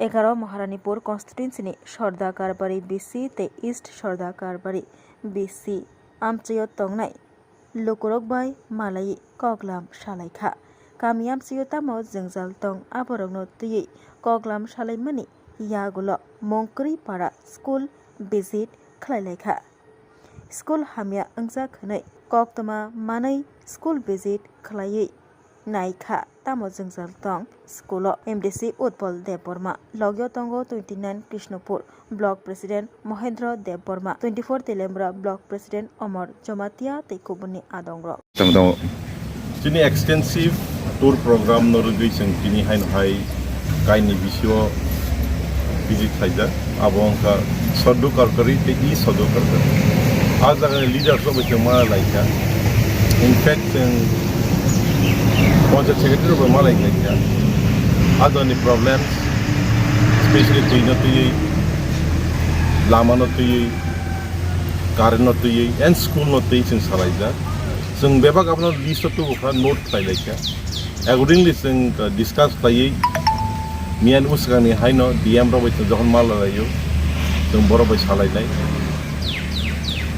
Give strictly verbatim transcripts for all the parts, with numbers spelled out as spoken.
Egaroh Maharanipur constituency ni Sorda Karbari B C tei East Sorda Karbari B C amchaio tongnai lukurok bai malaiwi koklam salaikha. Kami amchaio tamo jwngjal tong, aborokno twiwi koklam salaimani yagulo Mongkri para school visit khlailaikha. School hamya wngjak hwnwi koktwma manwi school visit khlaiwi naikha, tamo jwngjal tong school-o. M D C Utpal Debbarma, logio tongo twenty nine Krishnapur Block President Mohendra Debbarma, twenty four Telembra Block President Omor Jomatia tei kubunni adongrok. Tong tongo. Chini extensive tour program no rwgwi chwng tini haino hai kaini bisio visit khlaijak. Abo wngkha Sadhu Karkari tei E Sadhu Karkari. A jagani leaders rok bai chwng ma laikha. In fact, chwng Panchayat Secretary rok bai ma laikha. A jagani problems, especially twi no twiwi, lama no twiwi, current no twiwi, and school no twiwi chwng salaijak. Chwng bebak abono list o tubu kha, note khlai lai kha. Accordingly, chwng, uh, discuss khlaiwi miyan bwswkangni haino D M rok bai chwng jokhon ma lalaio, chwng borok bai salainai.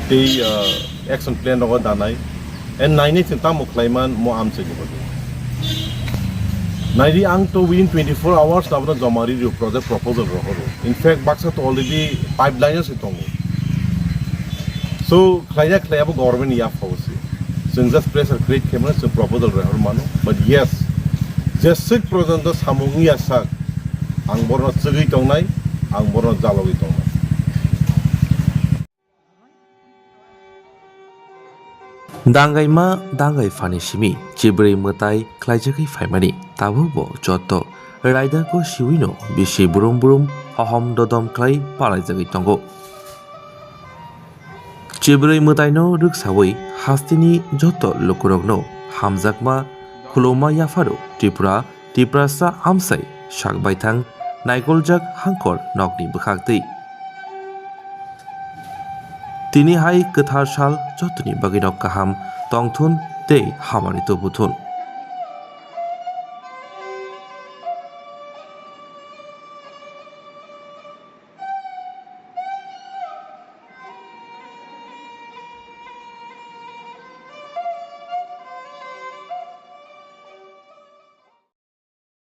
Tei, uh, action plan rogo danai. And nainai chwng tamo khlaiman mo amchai ni bagwi. Naidi ang to within twenty four hours abono joma ri rio project proposal rohoro. In fact, baksa to already pipeline o se tongo. So, khlaina khlaiya bo government ni yaphao se. Chwng just pressure create khaimano chwng proposal rehor mano. But yes, jeswk porjonto samung wngya sak, ang borno chwgwi tongnai, ang borno jalogwi tongnai. Dangaima dangai phani simi chibrwi mwtai khlaijagwi phaimani, tabukbo joto raidangko siwino bisi brum brum hohom dodom khlai palaijagwi tongo. Chibrwi mwtaino rwksawi hasteni joto lukurokno hamjakma khuluma yapharo Tripura Tiprasa amsai sak baithang naikoljak hangkor nokni bwkhaktwi. Tini hai kwthar sal jotoni bagwino kaham tongthun tei hamari tubuthun.